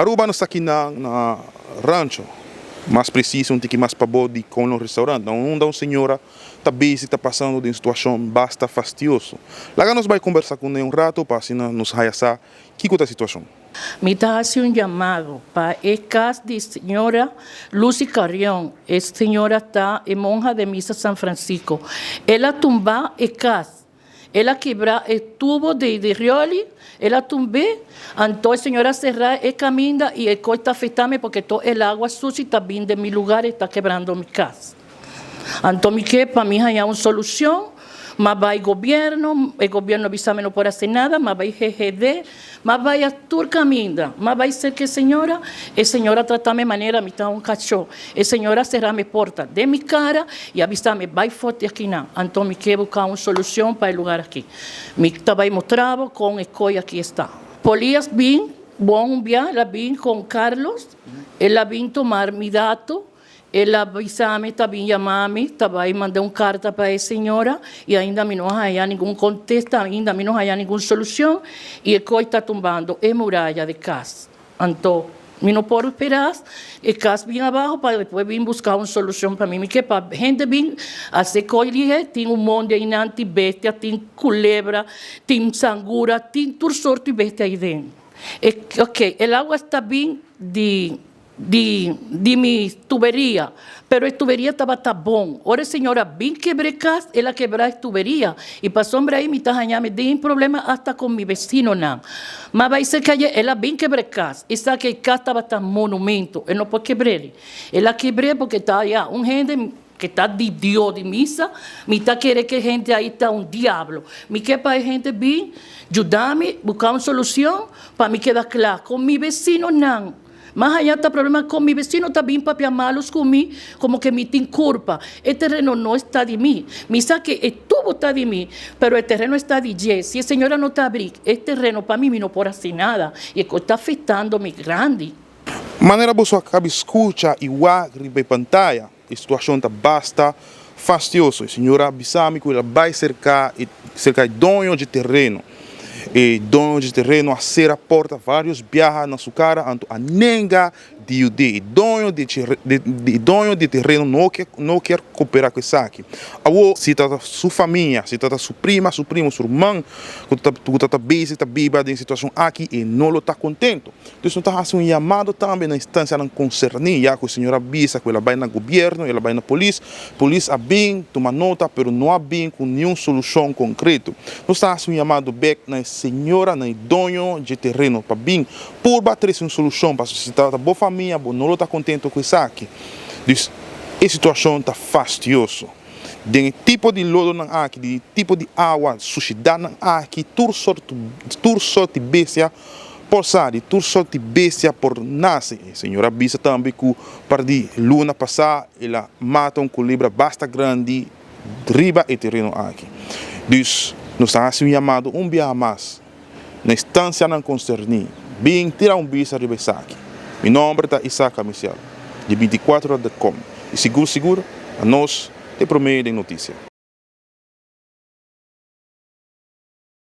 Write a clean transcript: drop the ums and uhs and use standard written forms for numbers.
Aruba nos ta aki na Rancho, mas preciso un tiki mas pabou di Conlon Restaurant, na unda un señora ta bezig ta pasando den situacion basta fastioso. Laga nos bay combersa cu ne un rato pa asina nos haya sa kico ta situacion. Mi ta haci un llamado pa e cas di señora Lucy Carrion. E señora ta e monja de misa San Francisco. El a tumba e cas. El a kibra e tubo di di rioli, el a tumb'é, anto e señora a será e caminda y e coy ta afecta mi porque todo el agua sushi ta bin den mi lugar y ta kebrando mi cas. Anto mi ke pa mi haña un solucion, m'a bay gobierno, e gobierno a bisa mi no por haci nada, m'a bay GGD, m'a bay a tur caminda, m'a bay cerca e señora, e señora a trata mi manera mi ta un cachó, e señora a cera mi porta den mi cara y a bisa mi bay for di akinan, anto mi ke busca un solucion pa e lugar aki. Mi ta bay mustra bo con e coy aki esta. Polias bin, bon un bia, el a bin con Carlos, el a bin tomar mi dato. El a bisa mi, ta bin yama mi, ta bai manda un karta pa e señora i ainda mi no a haña ningun kontesta, ainda mi no haña ningun solushon i e koi ta tumbando e muraya di kas. Anto mi no por spera e kas bin abaho pa despues bin buska un solushon pa mi. Mi ke pa hende bin hasi koi lihé, tin un mondi einan, tin bestia, tin kulebra, tin sangura, tin tur sorti bestia aiden. E, el awa sta bin di. Di di mi tuberia, pero e tuberia tabata bon. Ora e señora bin kebra e kas, el a kebra e tuberia i pasobra ei mi ta haña mi den problema asta ku mi besinonan. Ma bai serka dje, el a bin kebra e kas i sa ku e kas tabata monumento, e no por kebr'el. El a kebr'é porque ta ya un hende ke ta di Dios di misa, mi ta kere ku e hende ei ta un diablo. Mi ke pa e hende bin yuda mi buka un solushon pa mi keda kla ku mi besinonan. Mas allá ta problema con mi vecino ta bin papia malos cu mi como que mi tin culpa. E terreno no está di mi. Mi sa que e tubo ta di mi, pero e terreno está di dje. Si e señora no ta abri e terreno pa mi, mi no por haci nada. Y e cos ta afectando mi grandi. Manera boso a cabi scucha y wak riba e pantaya, e situacion ta basta fastioso. E señora a bisa mi cu el a bay cerca e cerca e doño dje terreno. E doño dje terreno a cera porta varios biaha na su cara anto a nenga di yud'é. E doño di e doño di e terreno no ke no kier coopera cu esaki. Awor si ta su famia, si ta su prima, su primo, su ruman cu ta cu ta bezig ta biba den e situacion aki e no lo ta contento. Dus nos ta hasi un yamado tambe na instancianan concerni, ya cu e señor a bisa cu el a bay na gobierno, el a bay na polis, polis a bin tuma nota pero no a bin cu niun solucion concreto. Nos ta hasi un yamado bek na e señora, na e doño dje tereno pa bin purba trece un solucion pasobra si ta bo famia bo no lo ta contento cu esaki. Dus e situacion ta fastioso. Den e tipo di lodonan aki, di tipo di awa, sushidadnan aki, tur sort tur sort di bestia Por sa di tur sort di bestia por nase. E Señor a bisa tambe ku par di luna pasá el a mata un kulebra basta grandi riba e tereno aki. Dus, nos ta hasi un yamado un biaha mas na instansianan konserní, bin tira un bista riba esaki. Mi nomber ta Isaac Amisial, di 24 ora dot com, i sigur sigur anos ta e promé den notisia.